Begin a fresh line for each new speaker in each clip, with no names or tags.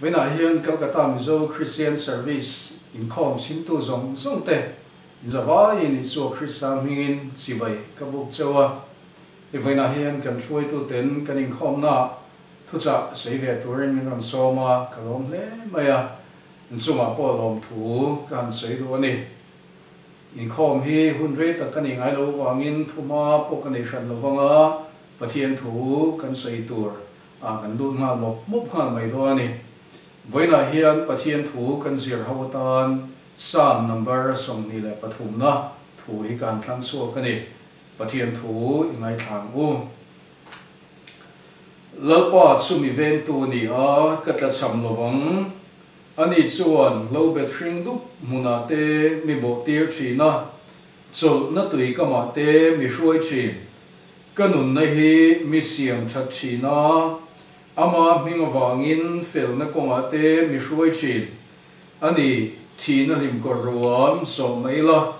Vawiinah hian Calcutta Mizo Christian Service inkhawm chhimtu zawng zawng te zavaiin Isua Krista hmingin chibai ka buk cheu a. I vawiinah hian kan hruaitu ten kan inkhawmnaah thuchah sawi ve turin min rawn sawm a, ka lawm hle mai a. Inchungah pawh lawmthu ka han sawi duh a ni. Inkhawm hi hun rei tak ka nei ngai lo avangin thuma pawh ka nei hran lo vang a, Pathian thu kan sawi tur ah kan lut nghal mawp mawp nghal mai dawn a ni. Vawiinah hian Pathian thu kan zir ho atan Psalm number 23 na thu hi ka han thlang chhuak a ni. Pathian thu i ngaithla ang u. Lalpa chu mi vengtu a ni a, ka tlachham lo vang. Ani chuan lo bet hring dup hmunah te mi bawhtir thin a, chawlhna tui kamah te mi hruai thin. Ka nunna hi mi siam that thin a, ama hming avangin felna kawngah te mi hruai thin. Ani, thihna hlim kawr ruam zawh mai la,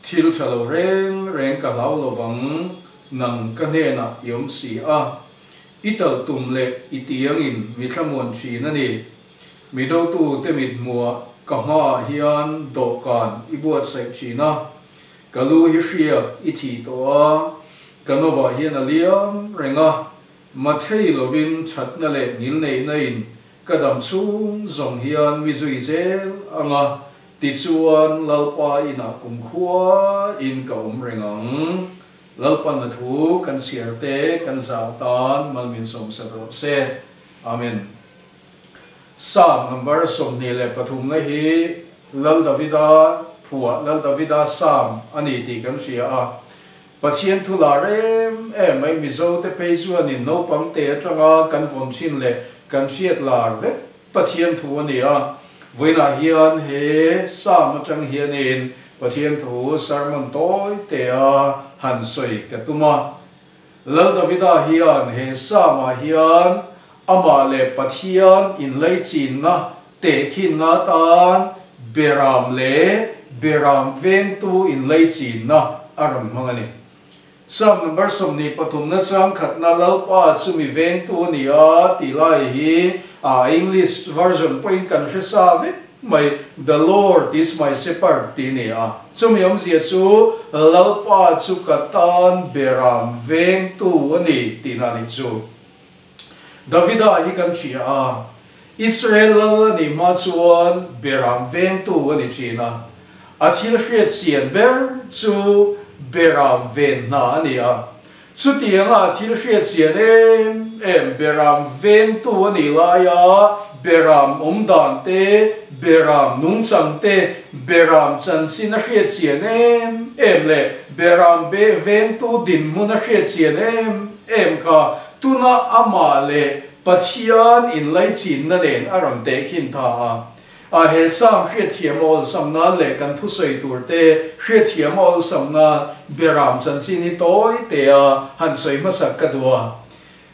thil tha lo reng reng ka hlau lovang, nang ka hnenah i awm si a. I talh tum leh i tiangin mi thlamuan thin a ni. Mi dotute mit hmuah ka hmaah hian dawhkan i buatsaih thin a, ka lu hi hriak i thih tawh a, ka novah hian a liam reng a, mathei lovin thatna leh ngilneihna in ka dam chhung zawng hian mi zui zel ang a, tichuan Lalpa inah kumkhua in ka awm reng ang. Lalpan a thu kan chhiar te kan zau tan malmin sawmsak rawh se. Amen. Psalm number 23 na hi Lal Davida phuah Lal Davida Psalm a ni tih kan hria a. Pathian thu lar em em mai Mizo te phei chuanin naupang te atanga kan vawn thin leh kan hriat lar vek Pathian thu a ni a. Vawiinah hian he Psalm atang hianin Pathian thu sermon tawi te a han sawi ka tum a. Lal Davida hian he Psalm-ah hian amah leh Pathian inlaichinna tehkhinna atan Beram leh Beram vengtu inlaichinna a rawn hmang a ni. Psalm number 23 na chang khatna Lalpa chu mi vengtu a ni a tih lai hi a English version pawhin kan hre sa vek mai, The Lord is my shepherd tih a ni a. Chumi awmzia chu Lalpa chu ka tan beram vengtu a ni tihna a nih chu. Davida hi kan hria a, Israel lal a nih hma chuan beram vengtu a ni thin a. A thil hriat chian ber chu beram ven hna a ni a. Chutianga thil hriat chian em em beram vengtu a nih laia beram awm dan te, beram nungchang te, beram chanchin a hriat chian em em leh beram vengtu dinhmun a hriat chian em em kha tuna amah leh Pathian inlaichinna nen a rawn tehkhin tha a. A he Psalm hriatthiam a awlsam nan leh kan thusawi tur te hriatthiam a awlsam nan Beram chanchin hi tawi te a han sawi hmasak ka duh a.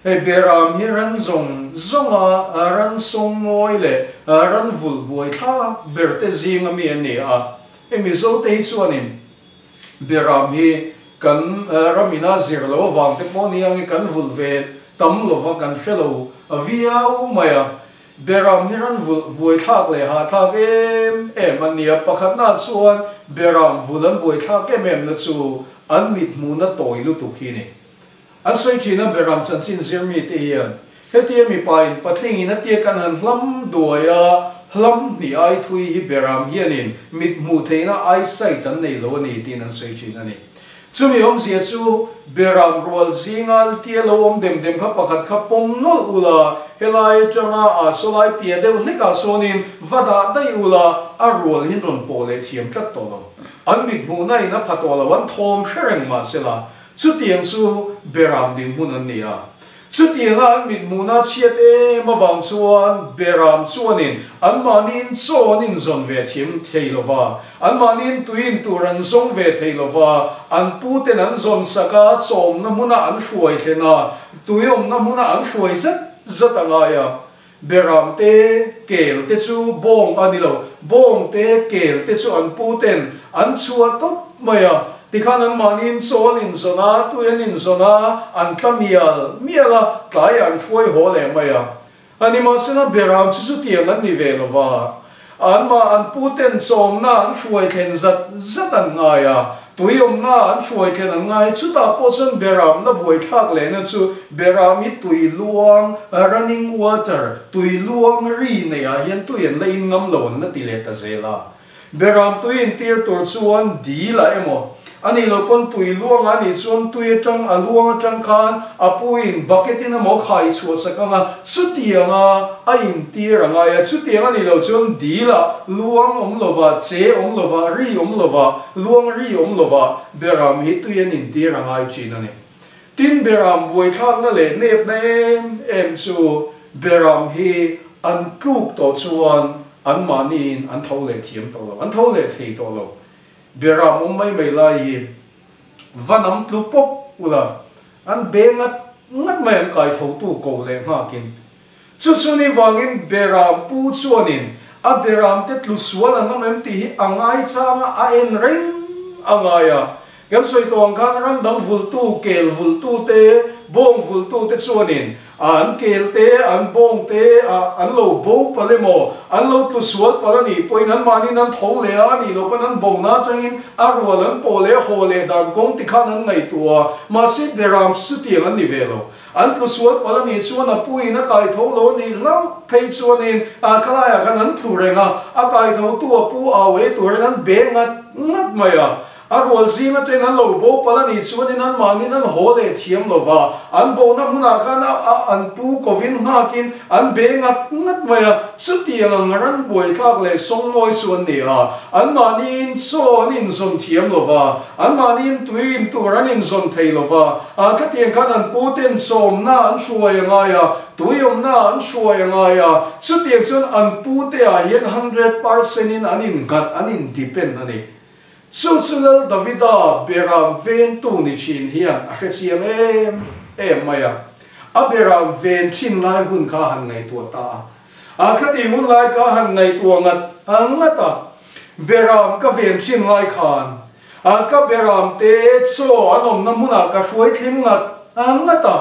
Hei Beram hi ran zawng zawnga ran sawng ngawi leh ran vulh buai thlak ber te zinga mi an ni a. Hei Mizo te hi chuanin Beram hi kan ramina zir lo avang te pawh ni angin kan vulh ve tam lova kan hre lo viau mai a. Beram hi ran vulh buaithlak leh hahthlak em em an ni a, pakhatna chuan beram vulh an buaithlak em em na chu an mithmuhna tawi lutuk hi a ni. An sawi thin a, beram chanchin zir mite hian hetia mipa in patling in a tia kan han hlam duai a, hlam hnih ai thui hi beram hianin mithmuh theihna eyesight an nei lo a ni tiin an sawi thin a ni. Chumi awmzia chu Beram rual zinga tia lo awm dem dem kha pakhat kha pawm nawlh ula, helai atanga a sawlai piah deuh hlekah sawnin va dah daih ula, a rual hin rawn pawh leh thiam tlat tawh lo. An mithmuhna in a pha tawh lo, an thawm hre reng mahsela, chutiang chu Beram dinhmun an ni a. Chutianga an mithmuhna chhiat em avang chuan Beram chuanin anmahniin chaw an inzawn ve thiam thei lo va, anmahniin tuiin tur an zawng ve thei lo va, an puten an zawn sak a, chawmna hmuna an hruai thlen a, tuiawmna hmuna an hruai zat zat a ngai a. Beram te, kel te chu bawng a ni lo, bawng te, kel te chu an pu ten an chhuah tawp mai a, tikhan an mahniin chaw an inzawn a, tui an inzawn a, an tla mial mial a, tlaiah an hruai haw leh mai a. A Nimahsela beram chu chutiang an ni ve lo va, anmah an puten chawmna an hruai thlen zat zat an ngai a, tui awmna an hruai thlen an ngai. Chutah pawh chuan beram la buaithlak lehna chu beram hi tui luang, running water, tui luang ri neihah hian tui an la in ngam lo an la ti leh ta zel a. Beram tui intir tur chuan dil ah emaw, a nih loh pawn tui luang ah nih chuan tui atang a luang atang khan a puiin bucket in emaw khai chhuah sak anga chutiang a a intir a ngai a, chutiang a nih loh chuan dil ah luang awm lova, che awm lova, ri awm lova, luang ri awm lova beram hi tui an intir a ngai thin a ni. Tin beram buaithlakna leh nepna em em chu beram hi an tluk tawh chuan anmahniin an tho leh thiam tawh lo, an tho leh thei tawh lo. Beram awm mai mai lai hi va nam tlu pawp ula, an be ngat ngat mai an kai thotu ko leh nghakin. Chu chu ni vangin beram pu chuanin a beramte tlu sual an awm em tih hi a ngaichang a, a en reng a ngai a. Kan sawi tawh ang khan ram dang vultu, kel vultu te, bawng vultu te chuanin an kel te, an bawng te an lo bo palh emaw, an lo tlu sual palh a nih pawhin anmahniin an tho leh a, a nih loh pawn an bona atangin a rual an pawh leh haw leh dan kawng tikhan an ngaihtuah a, mahse beram chu chutiang an ni ve lo. An tlu sual palh a nih chuan a puiin a kai tho lo a nih hlauh phei chuanin a khalaiah khan an tlu reng a, a kai tho tu a pu au ei turin an be ngat ngat mai a. A rual zing atangin an lo bo palh a nih chuanin anmahniin an haw leh thiam lo va, an bona hmunah khan a a an pu kovin nghakin an be ngat ngat mai a, chutiang ang ran buaithlak leh sawngnawi chu an ni a, anmahniin chaw an inzawn thiam lo va, anmahniin tui in tur an inzawn thei lo va, Ah khatiang khan an pu ten chawmna an hruai a ngai a, tuiawmna an hruai a ngai a, chutiang chuan an pu te ah hian 100% in an innghat, an in depend a ni. Chu chu Lal Davida beram ventu ni thin hian a hrechiang em em mai a, a beram ven thin lai hun kha a han ngaihtuah ta a. Ah khati hun lai kha a han ngaihtuah ngat ngat a, beram ka ven thin lai khan A ka beramte chaw an awmna hmunah ka hruai thleng ngat ngat a,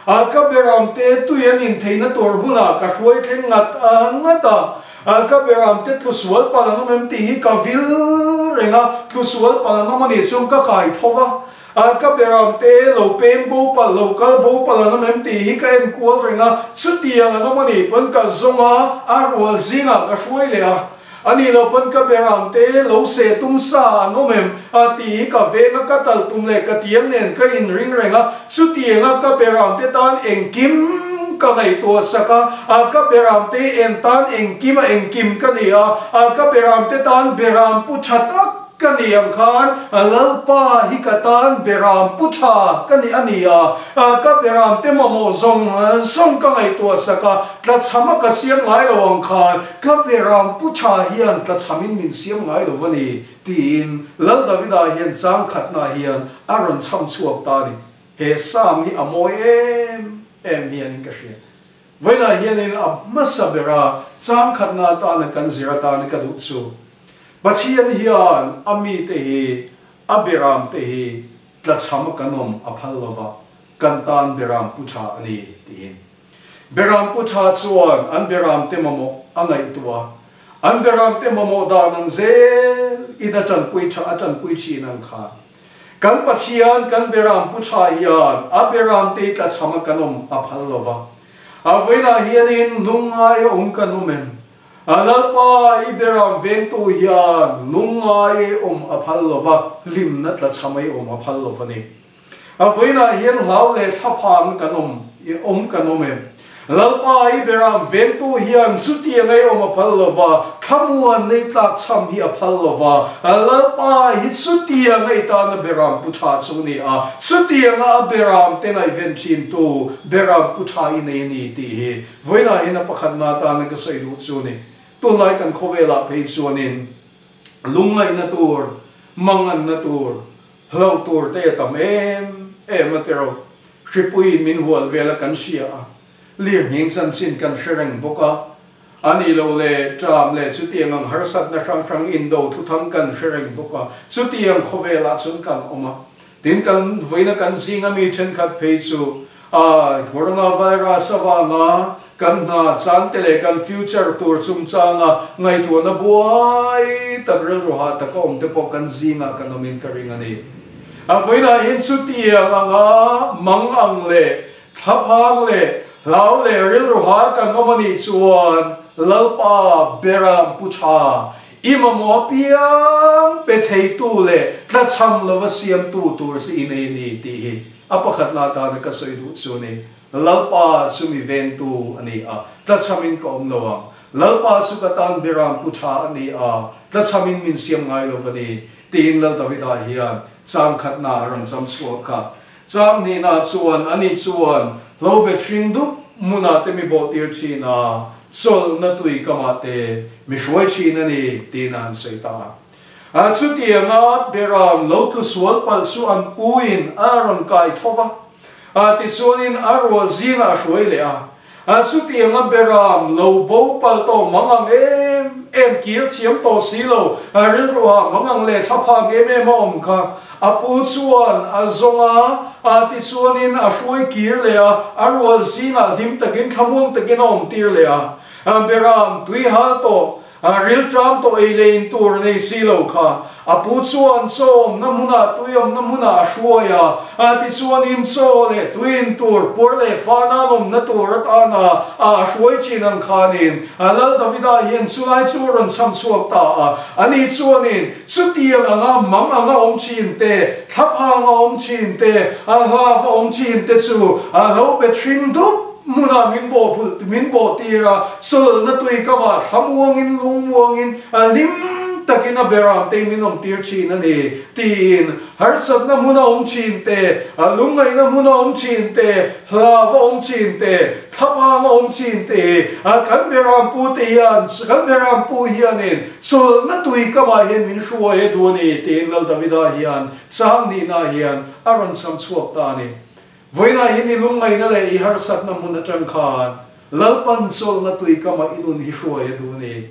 a ka beramte tui an intheihna tur hmunah ka hruai thleng ngat ngat a, a ka beramte tlu sual palh an awm em tih hi ka vil reng a, tlu sual palh an awm a nih chuan ka kai tho va, a ka beramte lo peng bo palh, lo kal bo palh an awm em tih hi ka en kual reng a, chutiang an awm a nih pawn ka zawng a, a rual zingah ka hruai leh a. A nih loh pawn ka beram te lo seh tum sa an awm em? A tih hi ka veng a, ka tal tum leh ka tiang nen ka inring reng a, chutiang a ka beram te tan engkim ka ngaihtuah sak a, a ka beram te en tan engkim a engkim ka ni a, a ka beram te tan beram pu tha tak ka ni ang khan Lalpa hi ka tan beram pu tha ka ni a ni a, ka beram te mamawh zawng zawng ka ngaihtuah sak a, tlachham a ka siam ngai lo ang khan Ka beram pu tha hian tlachhamin min siam ngai lo va ni, tiin Lal Davida hian chang khatnaah hian a rawn chham chhuak ta a ni. He Psalm hi a mawi em em hianin ka hria. Vawiinah hianin a hmasa bera chang khatna atana kan zir atana ka duh chu, Pathian hian a mite hi, a beramte hi tlachham a kan awm a phal lo va, kan tan beram pu tha a ni, tiin. Beram pu tha chuan an beram te mamawh a ngaihtuah a, an beram te mamawh dan ang zel in a tanpui tha a tanpui thin ang khan. Kan Pathian kan beram pu tha hian a beram te tlachham a kan awm a phal lo va. A vawiinah hianin lungngai a awm kan awm em? A Lalpa i beram vengtu hian lungngai a awm a phal lo va, hlimna tlachham a i awm a phal lo va ni. A vawiinah hian hlau leh thlaphang kan awm i awm kan awm em? Lalpa i beram vengtu hian chutiang ei awm a phal lo va, thlamuan nei tlak chham hi a phal lo va, Lalpa hi chutiang ei tana beram pu tha chu ni a, chutianga a beram te ngaihven thintu beram pu tha i nei a ni tih hi vawiinah hian a pakhatna atana ka sawi duh chu ni. Tunlai kan khawvelah phei chuanin lungngaihna tur, manganna tur, Hlauh tur te a tam em em a tiro. Hripuiin min hual vel a kan hria a, lirnghing chanchin kan hre reng bawk a. A nih loh leh ṭam leh chutiang ang harsatna hrang hrang indo thuthang kan hre reng bawk a, chutiang khawvelah chuan kan awm a. Tin, kan vawiina kan zinga mi ṭhenkhat phei chu a coronavirus avanga. Kan hna chan te leh kan future tur chungchanga ngaihtuahna buai tak rilru hah taka awm te pawh kan zingah kan awmin ka ring a ni. A vawiinah hian chutiang anga mang ang leh thlaphang leh hlau leh rilru hah kan awm a nih chuan Lalpa Beram Pu Tha I mamawh apiang pe theitu leh tlachham lova siamtu tur chu i nei a ni tih hi a pakhatna atana ka sawi duh chu a ni. Lalpa chu mi vengtu a ni a, tlachhamin ka awm lo ang. Lalpa chu ka tan beram pu tha a ni a, tlachhamin min siam ngai lo va ni, tiin Lal Davida hian chang khatna a rawn cham chhuak a. Chang hnihna chuan ani chuan hlo bet hring dup hmunah te mi bawhtir thin a, chawlhna tui kamah te mi hruai thin a ni, tiin a han sawi ta a. A chutianga Beram lo tlu sual palh chu an puin a rawn kai tho va, a tichuanin a rual zingah a hruai leh a. A chutianga Beram lo bo palh tawh mang ang em em kir thiam tawh si lo, a rilruah mang ang leh thlaphang em em a awm kha. A pu chuan a zawng a, a tichuanin a hruai kir leh a, a rual zingah hlim takin thlamuang takin a awm tir leh a. Beram tui hal tawh A rilṭam tawh ei leh in tur nei si lo kha a pu chuan chaw awmna hmunah tui awmna hmunah a hruai a, a tichuanin chaw leh tui in tur puar leh fa nan awmna tur atana a hruai chin ang khanin a Lal Davida hian chulai chu a rawn chham chhuak ta a, ani chuanin chutiang anga mang anga awm thin te, thlaphang a awm thin te, a hlav a awm thin te chu a lo be thring dup. Hmunah min bawh phulh min bawh tir a, chawlhna tui kamah thlamuangin lungmuangin a hlim takin a beram te min awm tir thin a ni tiin harsatna hmun a awm thin te, a lungngaihna hmun a awm thin te, hlav a awm thin te, thlaphang a awm thin te hi a kan beram pu te hian kan beram pu hianin chawlhna tui kamah hian min hruai a duh a ni tiin Lal Davida hian chang nihna hian a rawn cham chhuak ta a ni. Vawiinah hian i lungngaihna leh i harsatna hmun atang khan Lalpan chawlhna tui kamah i nun hi hruai a duh a ni.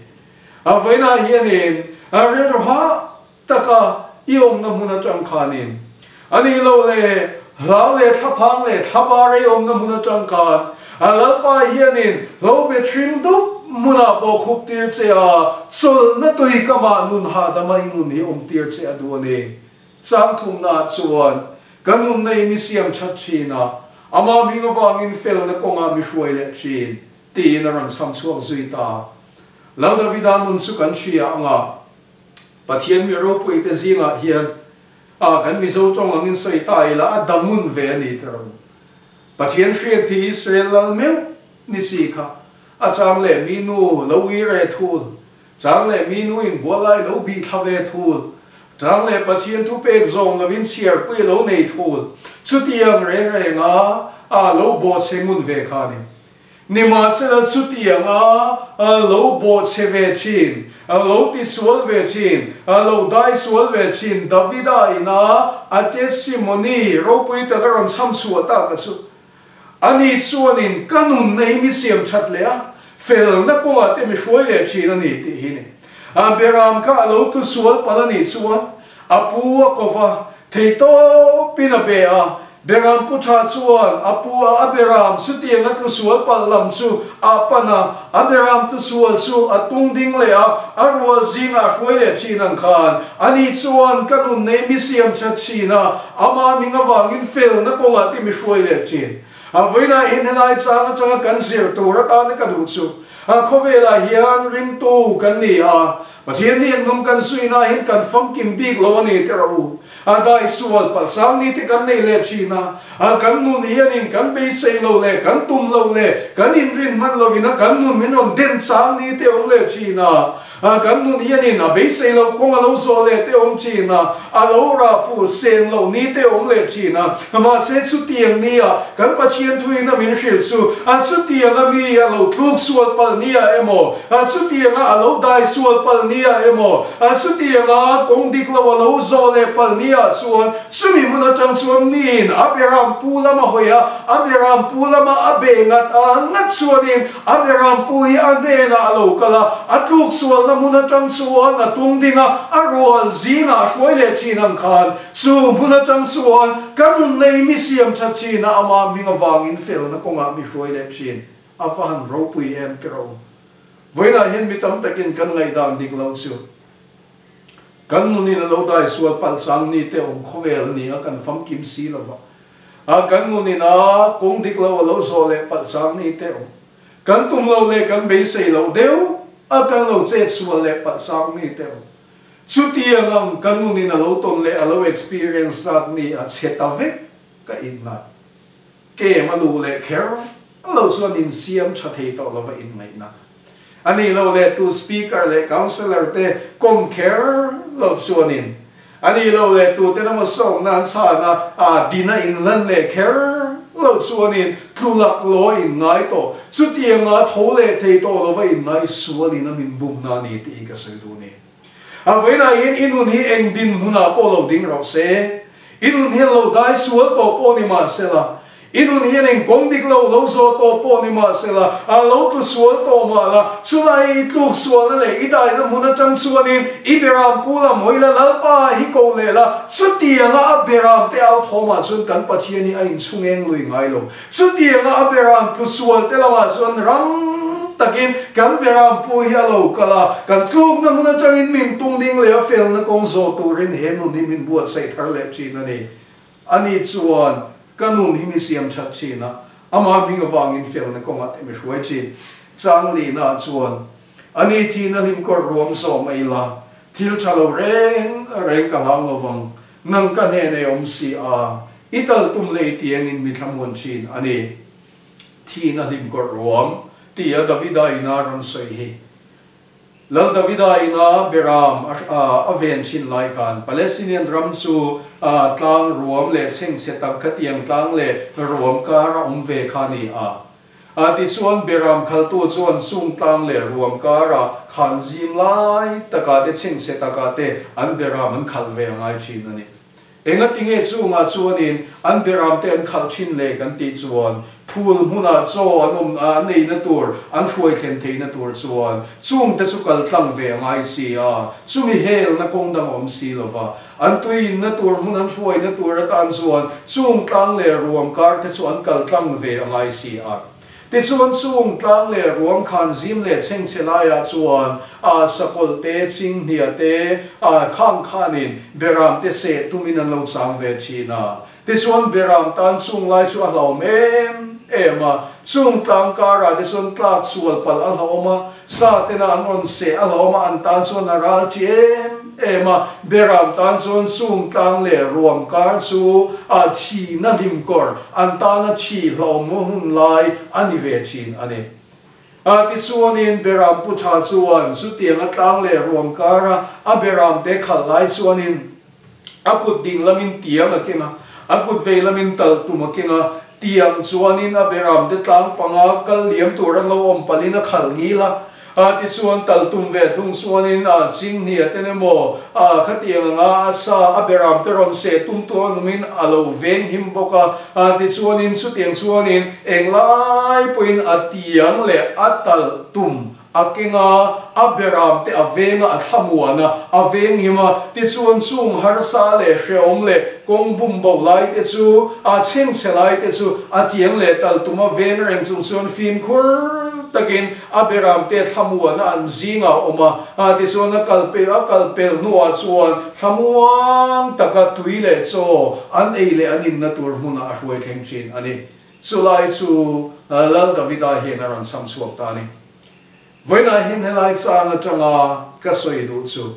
A vawiinah hianin a rilru hah taka i awmna hmun atang khanin, a nih loh leh hlau leh thlaphang leh thlabar i awmna hmun atang khan a Lalpa hianin hlo bet hring dup hmunah pawh khup tir che a, chawlhna tui kamah nun hahdama i nun hi awm tir che a duh a ni. Chang thumnaah chuan ka nunna i mi siam that thin a, ama hming avangin felna kawngah mi hruai leh thin, tiin a rawn chham chhuak zui ta. Lal Davida nun chu kan hria ang a, Pathian mi ropuite zingah hian a kan Mizo tawng angin sawi ta ila a dangun ve a ni tiraw. Pathian hriat hi Israel lal meuh ni si kha, a chang leh mi nu lo uire thul, Chang leh mi nu in bual lai lo bih thla ve thul. Chang leh Pathian thu pek zawng lo in chhiar pui lo nei thul. Chutiang reng reng a a lo bawhchhe ngun ve kha ni. Nimahsela chutiang a a lo bawhchhe ve thin, a lo tisual ve thin, a lo daisual ve thin Davida in a a testimony ropui tak a rawn chham chhuah tak a chu. Ani chuanin ka nunna hi mi siam that leh a, felna kawngah te mi hruai leh thin a ni tih hi ni. A Beram kha a lo tlu sual palh a nih chuan a pu a ko va, thei tawpin a be a. Beram pu tha chuan a pu a, a Beram chutiang a tlu sual palh lam chu a pan a, a Beram tlu sual chu a tung ding leh a, a rual zingah a hruai leh thin ang khan ani chuan ka nunna hi mi siam that thin a, Amah ming avangin felna kawngah te mi hruai leh thin. A vawiinah hian helai chang atanga kan zir tur atana ka duh chu, a khawvelah hian ringtu kan ni a, Pathian nih an nung kan suinah hian kan famkim bik lo a ni teh rawh u. A daisual palh sang ni te kan nei leh thin a, a kan nun hianin kan beisei lo leh kan tum lo leh kan inrin hman lovin a kan nun min rawn den chang ni te awm leh thin a. A kan nun hianin a beisei loh kawng a lo zawh leh te awm thin a, a lo rah fuh sen loh ni te awm leh thin a. Mahse chutiang nia kan Pathian thuin a min hrilh chu, a chutiang a mi a lo tluk sual palh nia emaw, a chutiang a a lo dai sual palh nia emaw, a chutiang a kawng dik lo a lo zawh leh palh nia chuan chumi hmun atang chuan miin a beram pu lama hawi a, a beram pu lama a be ngat a ngat chuanin A berampu hi a hnenah a lo kal a, a tluk sualna hmun atang chuan a tung ding a, a rual zingah a hruai leh thin ang khan, chu hmun atang chuan ka nun nei mi siam that thin a, amah hming avangin felna kawngah mi hruai leh thin. A va han ropui em ti rawh u. Vawiinah hian mi tam takin kan ngaihdan dik lo chu kan nunin a lo dai sual palh chang ni te awm khawvel a ni a, kan famkim si lo va. A kan nunin a kawng dik lo a lo zawh leh palh chang ni te awm. Kan tum lo leh kan beisei loh deuh a kan lo chet sual leh palh chang ni te awm. Chutiang ang kan nunin a lo tawn leh a lo experience zat ni a chhe ta vek ka inngai. Kem a luh leh kher lo chuan insiam tha thei tawh lova inngaihna a nih loh leh tu Speaker leh Councillor te kawm kher lo chuanin a nih loh leh tute emaw sawmna an chhana a dina inlan leh kher lo chuanin tlulak law inngai tawh chutianga tho leh thei tawh lova inngai sualin a min bumna a ni tih hi ka sawi duh a ni. A vawiinah hian i nun hi eng dinhmunah pawh lo ding rawh se, i nun hian lo dai sual tawh pawh ni mah sela, i nun hian eng kawng dik lo lo zawh tawh pawh ni mah sela, a lo tlu sual tawh mah la, chulai i tluk sualna leh i daina hmun atang chuanin i beram pu la mawi la, Lalpa hi ko leh la, chutianga a beram te au thawmah chuan kan Pathian hi a inchhungeng lui ngai lo. Chutianga a beram tlu sual te lamah chuan rang takin kan beram pu hi a lo kal a, kan tlukna hmun atangin min tung ding leh a felna kawng zawh turin he nun hi min buatsaih thar leh thin a ni. Ani chuan ka nun hi mi siam that thin a, amah hming avangin felna kawngah te mi hruai thin. Changlina chuan, Ani thihna hlim kawr ruam zawh mai la, thil tha lo reng reng ka hlau lovang, Nang ka hnen ei awm si a, i tal tum leh i tiangin mi thlamuan thin a ni. Thin a hlim kawrh ruam, tia Davida ina rawn sawi hi. Lal Davida ina Beram a ven thin lai khan Palestinian ram chu tlang ruam leh chhengchhe tak khatiang tlang leh ruam kar a awm ve kha a ni a. A tichuan Beram khaltu chuan chung tlang leh ruam karah khan zim lai takah te chhengchhe takah te an Beram an khalh ve a ngai thin a ni. Engatinge chungah chuanin an Beram te an khalh thin le kan tih chuan phul hmunah chaw an awm an eina tur an hruai thlen theihna tur chuan chungte chu kal tlang ve a ngai si a, chumi helna kawng dang a awm si lova. An tui inna tur hmun an hruaina tur atan chuan chung tlang leh ruam kar te chu an kal tlang ve a ngai si a. Tichuan chung tlang leh ruam khan zim leh chhengchhe laiah chuan a sakawlh te, chinghnia te, a khang khanin beram te seh tumin an lo chang ve thin a. Tichuan beram tan chung lai chu a hlauhawm em em a, chung tlang karah te chuan tlak sual palh a hlauhawm a, sa tena an rawn seh a hlauhawm a, an tan chuan a ral ṭi em em a, beram tan chuan chung tlang leh ruam kar chu a thihna hlim kawr, an tana thih hlauhawm hun lai a ni ve ṭhin a ni. A tichuanin beram pu ṭha chuan chutianga tlang leh ruam kara a beram te khalh lai chuanin, A kut ding lamin tiang a keng a, a kut vei lamin tal tum a keng a, tiang chuanin a beram te tlang panga kal liam tur an lo awm palhin a khalh ngil a. A tichuan tal tum ve hlung chuanin a chinghnia ten emaw a khatiang anga a sa a beram te rawn seh tum tur an awmin a lo veng him bawk a. A tichuanin chutiang chuanin englai pawhin a tiang leh a tal tum A keng a, a beram te a veng a, a thlamuan a, a venghim a, tichuan chung harsa leh hrehawm leh kawng bum bo lai te chu, a chhengchhe lai te chu a tiang leh tal tum a veng reng chung chuan fimkhur takin a beram te thlamuan a an zingah a awm a, tichuan a kal pe a kal pel hnuah chuan thlamuang taka tui leh chaw an ei leh an inna tur hmunah a hruai thleng thin a ni. Chulai chu Lal Davida hian a rawn cham chhuak ta a ni. Vawiinah hian helai chang atanga ka sawi duh chu,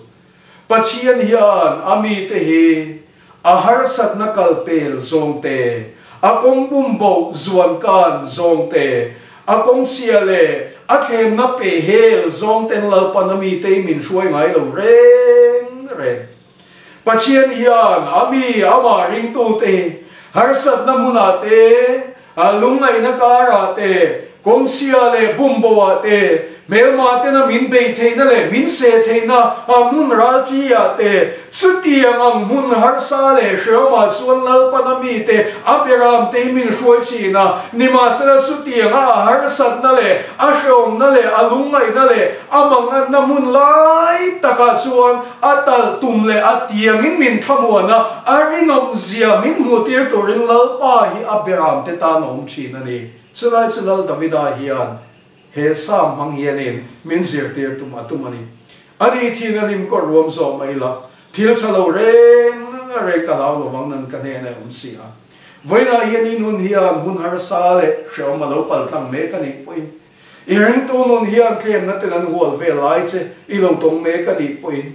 Pathian hian a mite hi a harsatna kal pel zawng te, a kawng bum boh zuan kan zawng te, a kawng chhia leh a thlemna pe hel zawng ten Lalpan a mite hi min hruai ngai lo reng reng. Pathian hian a mi amah ringtute hi harsatna hmunah te, lungngaihna karah te, kawngchhia leh bumboah te, hmelma tena min bei theihna leh min seh theihna hmun ralṭiah te, chutiang ang hmun harsa leh hreawmah chuan Lalpan a mite a beramte hi min hruai ṭhin a. Nimahsela chutianga a harsatna leh a hreawmna leh a lungngaihna leh a manganna hmun lai takah chuan A talh tum leh a tiangin min thlamuan a, a rinawm zia min hmuhtir turin Lalpa hi a beramte tan a awm thin a ni. Chulai chu Lal Davida hian he Psalm hmang hianin min zirtir tum a tum a ni. Ani thin a lim kawr ruam zawh mai la, thil tha lo reng reng ka hlau lovang nan ka hnenah i awm si a. Vawiinah hian i nun hian hun harsa leh hrehawm a lo paltlang mek a nih pawhin, i ringtu nun hian tlemna ten an hual ve lai che i lo tawng mek a nih pawhin,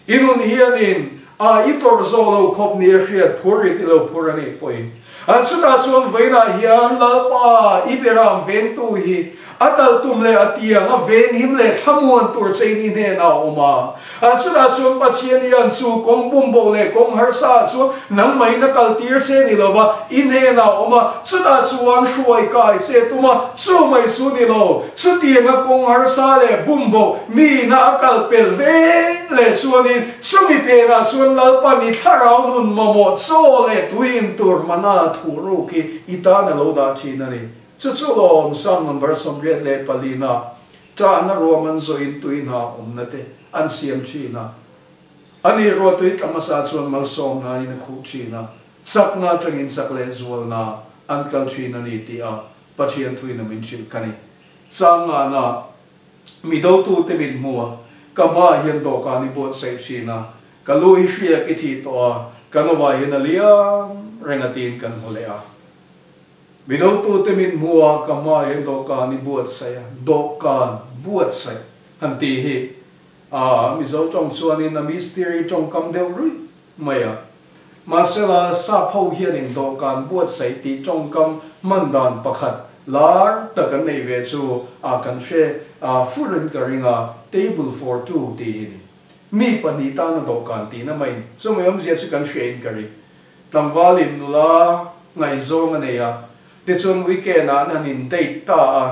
i nun hianin a i tawrh zawh lo khawp ni a hriat phur rit i lo phur a nih pawhin, an chutah chuan vawiinah hian Lalpa i beram vengtu hi A tal tum leh a tiang a venghim leh thlamuan tur che in i hnenah a awm a. A chutah chuan Pathian hian chu kawng bumbo leh kawng harsa ah chuan nangmah in a kal tir che ni lova i hnenah a awm a, chutah chuan hruai kai che tum a, chu mai chu ni lo, chutiang a kawng harsa leh bumbo mi ina a kal pel ve leh chuanin chumi phenah chuan Lalpan i thlarau nun mamawh chaw leh tui in tur mana thuhruk hi i tan a lo dah thin a ni. Chu chu lawm Psalm number 84 na ṭahna ruam an zawh in tui hna awmna te an siam ṭhin a, ani ruatui tla hmasa chuan malsawmna in a khuh ṭhin a, chakna aṭangin chak leh zualna an kal ṭhin a ni tih a Pathian thuin a min hrilh ka ni. Changana mi dotute mit hmu a, ka hmaah hian dawhkan i buatsaih ṭhin a, ka lu hi hriak i thih tawh a, ka novah hian a liam reng a tiin kan hmu leh a. Midotute mit hmuha ka hma hian dawhkan i buatsaih a, dawhkan buatsaih han tih hi a Mizo tawng chuanin a mistiri tawngkam deuh ruih mai a. Mahsela, sap ho hianin dawhkan buatsaih tih tawngkam hman dan pakhat lar tak an neih ve chu a kan hre furin ka ring a, table for two tih hi ni. Mi pahnih tana dawhkan tihna maiin chumai awmzia chu kan hriain ka ring. Tlangvalin nula ngaihzawng a nei a, tichuan weekend ah an han in date ta a,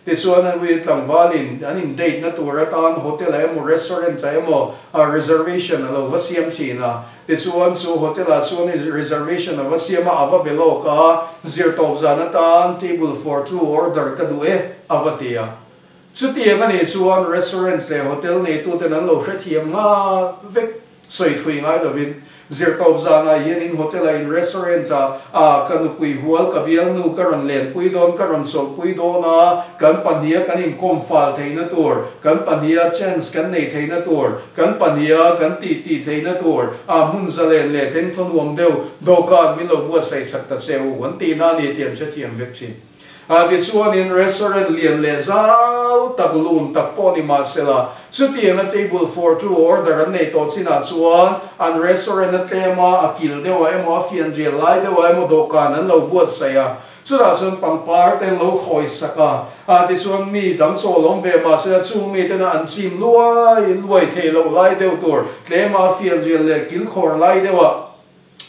tichuan an ui tlangvalin an in date na tur atan hotel ah emaw restaurant ah emaw reservation a lo va siam thin a, tichuan chu hotel ah chuan reservation a va siam a, a va be lawk a, zirtawp zan atan table for two order ka duh e a va ti a. Chutiang a nih chuan restaurant leh hotel neituten an lo hrethiam nghal vek. Sawi thui ngai lovin, zirtawp zanah hian in hotel-ah in restaurant-ah ah ka nupui hual ka bialnu ka rawn lenpui dawn, ka rawn chawlhpui dawn a, kan pahniha kan inkawm fal theihna tur, kan pahniha chance kan nei theihna tur, kan pahniha kan tih tih theihna tur ah hmun zalen leh thengthaw nuam deuh dawhkan min lo buatsaih sak ta che u an tihna a ni tih an hrethiam vek thin. A tichuanin restaurant lian leh zau tak lun tak pawh ni mahsela, chutianga table for two order an nei tawh chinah chuan an restaurant a tlem a, a kil deuhah emaw a fianrial lai deuhah emaw dawhkan an lo buatsaih a, chutah chuan pangpar te an lo khawi sak a, a tichuan mi dang chaw lawm ve mahsela chung mi tena an chim luai luai theih loh lai deuh tur tlema a fianrial leh kilkhawr lai deuhah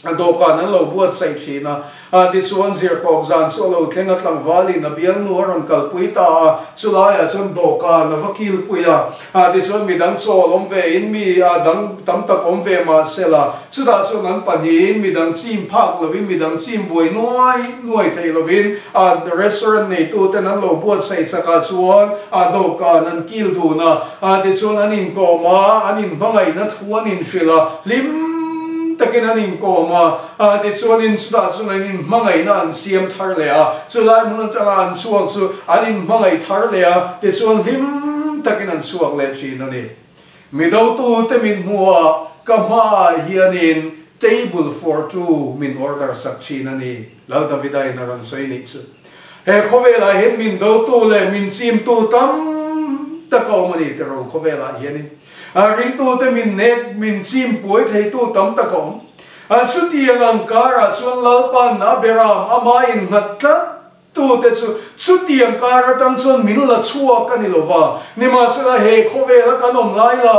A dawhkan an lo buatsaih thin a, a tichuan zirtawp zan chu a lo thleng a, tlangvalin a bialnu a rawn kalpui ta a, chulaiah chuan dawhkan a va kilpui a, a tichuan midang chawl awm ve in mi a dang tam tak awm ve mah sela, chutah chuan an pahnihin midang chim phak lovin midang chim buai nuai nuai theih lovin a restaurant neituten an lo buatsaih chakah chuan a dawhkan an kil dun a, a tichuan an inkawm a, an inhmangaihna thu an inhrilh a, hlim. takin an inkawm a, a tichuanin chutah chuan an inhmangaihna an siam thar leh a, chulai hmun atanga an chhuak chu an inhmangaih thar leh a, tichuan hlim takin an chhuak leh thin a ni. Midotute min hmuh a, ka hmaah hianin table for two min order sak thin a ni, Lal Davida in a rawn sawi nih chu. He khawvelah hian min dotu leh min chimtu tam tak a awm a ni tiraw khawvelah hianin. A ringtute min nek, min chim puai theitu tam tak a awm. A chutiang ang karah chuan Lalpan a beram ama innghat tlat tute chu chutiang kar atang chuan min la chhuak a ni lo va. Nimahsela he khawvela kan awm lai la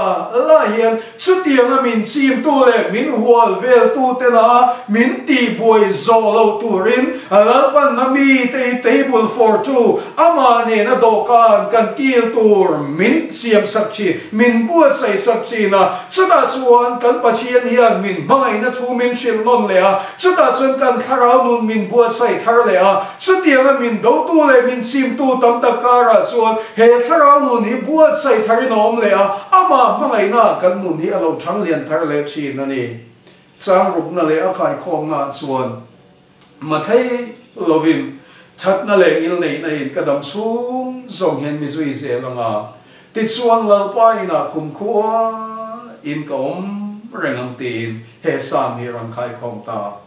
la hian chutianga min chimtu leh min hual veltu tena min tihbuai zawh loh turin Lalpan a mite hi table for two Amah nena dawhkan kan kil tur min siam sak thin, min buatsaih sak thin a, chutah chuan kan Pathian hian min hmangaihna thu min hrilh nawn leh a, chutah chuan kan thlarau nun min buatsaih thar leh a, chutianga min dotu leh min chimtu tam tak karah chuan he thlarau nun hi buatsaih tharin a awm leh a, amah hmangaihnaah kan nun hi a lo thang lian thar leh thin a ni. Changrukna leh a khaikhawmnaah chuan. Mathei lovin Thatna leh ngilneihna in ka dam chhung zawng hian mi zui zel ang a, tichuan Lalpa inah kumkhua in ka awm reng ang tiin he Salm hi rawn khaikhawm ta.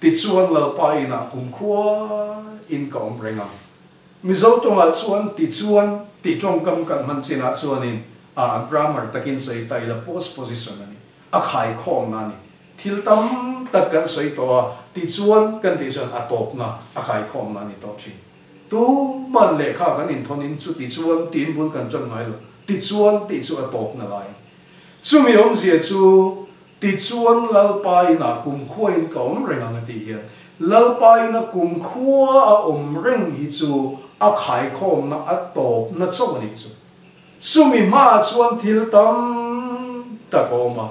Tichuan Lalpa inah kumkhua in ka awm reng ang. Mizo tawngah chuan tichuan tih tawngkam kan hman chinah chuanin a grammar takin sawi ta ila postposition a ni, a khaikhawmna a ni. Thil tam tak kan sawi tawh a, tichuan kan tih chuan a tawpna, a khaikhawmna a ni tawh thin. Tuman lehkha kan inthawnin chu tichuan tiin bul kan tan ngai lo, tichuan tih chu a tawpna lai. Chumi awmzia chu tichuan Lalpa inah kumkhuain ka awm reng ang a tih hian Lalpa ina kumkhua a awm reng hi chu a khaikhawmna, a tawpna chauh a nih chu. Chumi hmaah chuan thil tam tak a awm a.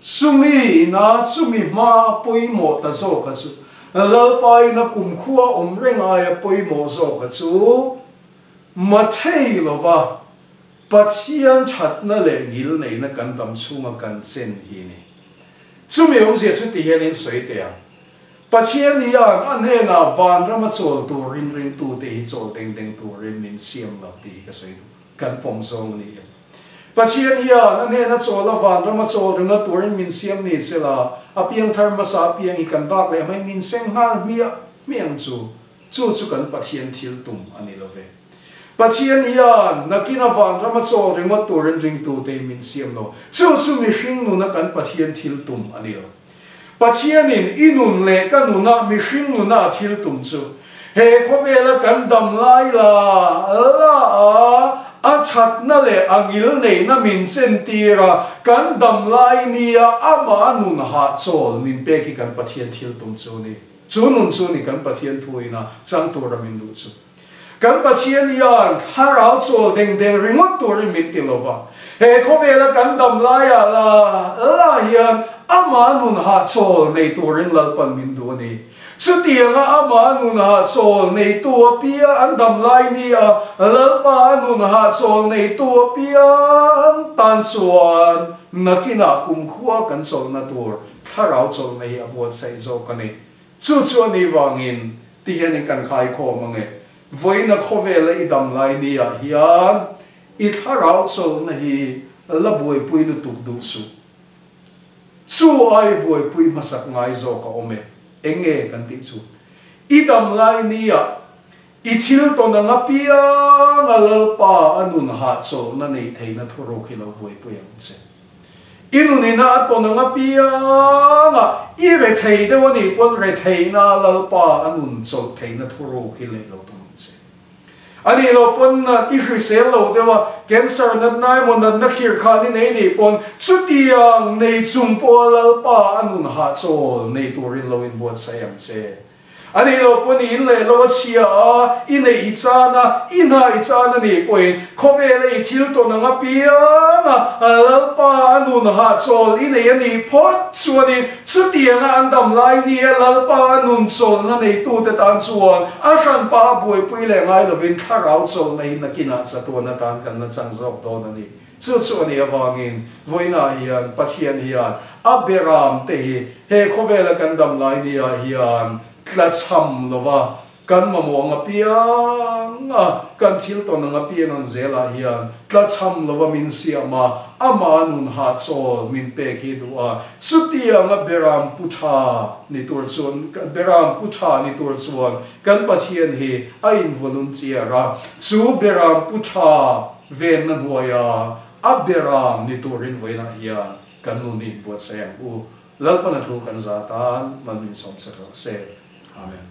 Chumi ina chumi hma a pawimawh ta zawka chu, Lalpa ina kumkhua awm reng aia pawimawh zawka chu Mathei lova Pathian thatna leh ngilneihna kan dam chhunga kan chen hi ni. Chumi awmzia chu ti hian in sawi teh ang. Pathian hian a hnenah vanrama chawl turin ringtute hi chawl deng deng turin min siam lo tih hi ka sawi duh. Kan pawm zawng a ni em? Pathian hian a hnena chawl a vanrama chawl ringa turin min siam ni sela, a piangthar hmasa apiang hi kan bak leh hmai min seng nghal hmiah hmiah ang chu. Chu chu kan Pathian thil tum a ni lo ve. Pathian hian nakin a vanrama chawl ringawt turin ringtute hi min siam lo. Chu chu mihring nuna kan Pathian thil tum a ni lo. Pathianin i nun leh ka nuna mihring nuna a thil tum chu he khawvela kan dam lai la la a, a thatna leh a ngil neihna min chentir a, kan dam lai nia amah nun hahchawl min pek hi kan Pathian thil tum chu a ni. Chu nun chu ni kan Pathian thuin a chang tura min duh chu. Kan Pathian hian thlarau chawl deng deng ringawt turin min ti lo va, he khawvela kan dam laiah la la hian ama nun hahchawl nei turin Lalpan min duh a ni. Chutianga ama nun hahchawl neitu apiang an dam lai nia Lalpa a nun hahchawl neitu apiang tan chuan nakinah kumkhua kan chawlhna tur thlarau chawlhna hi a buatsaih zawk a ni. Chu chu a nih vangin ti hian in kan khaikhawm ang e. Vawiina khawvela i dam lai ni ah hian i thlarau chawlhna hi la buaipui lutuk duh suh. Chu ai buaipui hmasak ngai zawk a awm e. Eng nge kan tih chu? I dam lai ni ah i thil tawn ang apianga Lalpa a nun hahchawlhna neih theihna thuruk hi lo buaipui ang che. I nunina a tawn ang apiang a, i rethei deuh a nih pawn retheihna a Lalpa a nun chawlh theihna thuruk hi leh lo tum ang che. A nih loh pawn nat i hrisel lo deuh a, cancer natna emaw natna khirh khan i nei nih pawn chutiang nei chung pawha Lalpa a nun hahchawl nei turin lo inbuatsaih ang che. A nih loh pawh niin leh lo a chhia a, i neih i chan a, i hna i chan a nih pawhin khawvela i thil tawn ang apiang a, Lalpa a nun hahchawl i nei a nih phawt chuanin chutianga an dam lai nia Lalpa a nun chawlhna neitute tan chuan a hranpa a buaipui leh ngai lovin thlarau chawlhna hi nakinah chatuan atan kan la chang zawk dawn a ni. Chu chu a nih avangin vawiinah hian Pathian hian a beram te hi he khawvela kan dam lai niah hian tlachham lova kan mamawh ang apiang a, kan thil tawn ang apiang ang zelah hian tlachham lova min siam a, amah nun hahchawl min pek hi duh a. Chutianga beram pu tha ni tur chuan beram pu tha ni tur chuan kan Pathian hi a involunteer a, chu beram pu tha Venna hnuaia a beram ni turin vawiinah hian kan nun hi inbuatsaih ang u. Lalpana thu kan za tan mal min sawmsak rawh se. Amen.